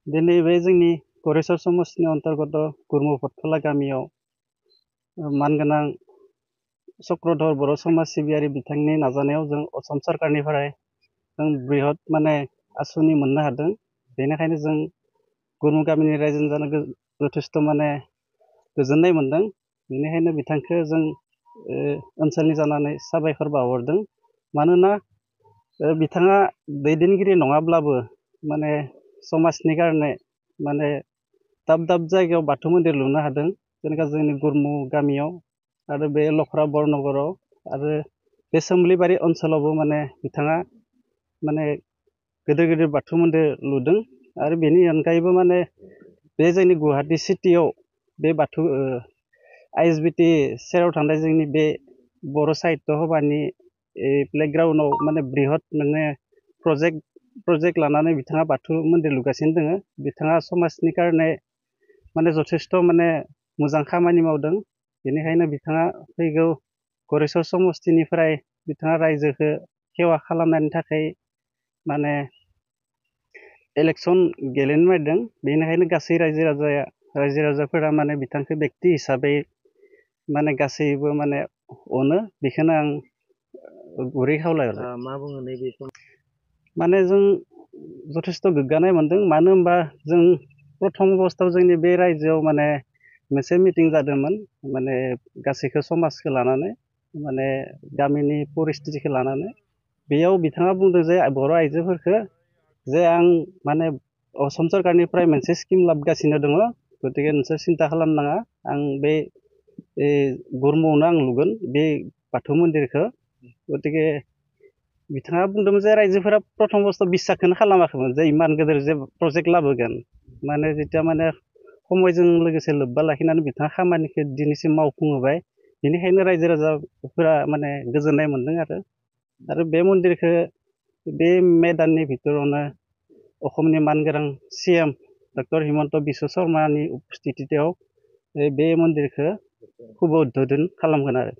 दिनै बे जोंनि गरेस्वर समाजनि अन्तर्गत गुरमु पथला गामियाव मानगोनां चक्रधर बर' समाज सिबियारि बिथांनि नाजानायाव जों असम सरकारनिफ्राय जों बृहत आसुनि मोननो हादों। बेनिखायनो जों गुरमु गामिनि रायजो जानो जथेस्थ गोजोननाय मोनदों। बेनिखायनो बिथांखौ जों ओनसोलनि जानानै साबायखर बावहरदों। मानोना बिथाङा दैदेनगिरि नङाब्लाबो समाजनि कारणे दाब दाब जायगायाव बाथौ मन्दिर लुनो हादों। जेनेबा जोंनि गुरमु गामियाव आरो बे लख्रा बरनगराव आरो बे सोमलिबारि ओनसोलावबो बिथाङा गेदेर गेदेर बाथौ मन्दिर लुदों। आरो बेनि अनगायैबो बे जोंनि गुवाहाटी सिटियाव बे बाथौ ISBT सेराव थानाय जोंनि बे बर' साहित्य सभानि प्लेग्राउन्डआव बृहत प्रजेक्ट लानानै बिथाङा बाथौ मन्दिर लुगासिनो दङ। बिथाङा समाजनि कारणे जथेस्थ मोजां खामानि मावदों। बेनिखायनो बिथाङा फैगौ गरेस्वर समस्तिनिफ्राय बिथाङा रायजोखौ सेवा खालामनायनि थाखाय इलेक्सन गेलेनो नागिरदों। बेनिखायनो गासै रायजो राजाफोरा बिथांखौ बेक्ति हिसाबै गासैबो अनो। बेखौनो आं गुरै खावलायहरो। मा बुङो नैबे सम जों जथेस्थ गोग्गानाय मोनदों। मानो होनबा जों प्रथम अबस्थायाव जोंनि बे रायजोआव मोनसे मिटिं जादोंमोन। गासैखौ समाजखौ लानानै गामिनि परिस्थितिखौ लानानै बेयाव बिथाङा बुंदों जे बर' आइजोफोरखौ जे आं असम सरकारनिफ्राय मोनसे स्किम लाबोगासिनो दङ। गतिके नोंसोर सिन्था खालामनाङा, आं बे गुरमुआवनो आं लुगोन बे बाथौ मन्दिरखौ। गतिके बिथाङा बुंदोंमोन जे रायजोफोरा प्रथम अबस्थायाव बिसासखौनो खालामाखैमोन जे इमान गेदेर जे प्रजेक्ट लाबोगोन। जेथिया समयजों लोगोसे लोब्बा लाखिनानै बिथाङा खामानिखौ दिनैसिम मावफुंहोबाय। बेनिखायनो रायजो राजाफोरा गोजोननाय मोनदों। आरो बे मन्दिरखौ बे मेदाननि भितरावनो असमनि मानगोनां CM डक्टर हिमन्त बिश्व शर्मानि उपस्थितियाव बे मन्दिरखौ खुब उद्बोधन खालामगोन आरो।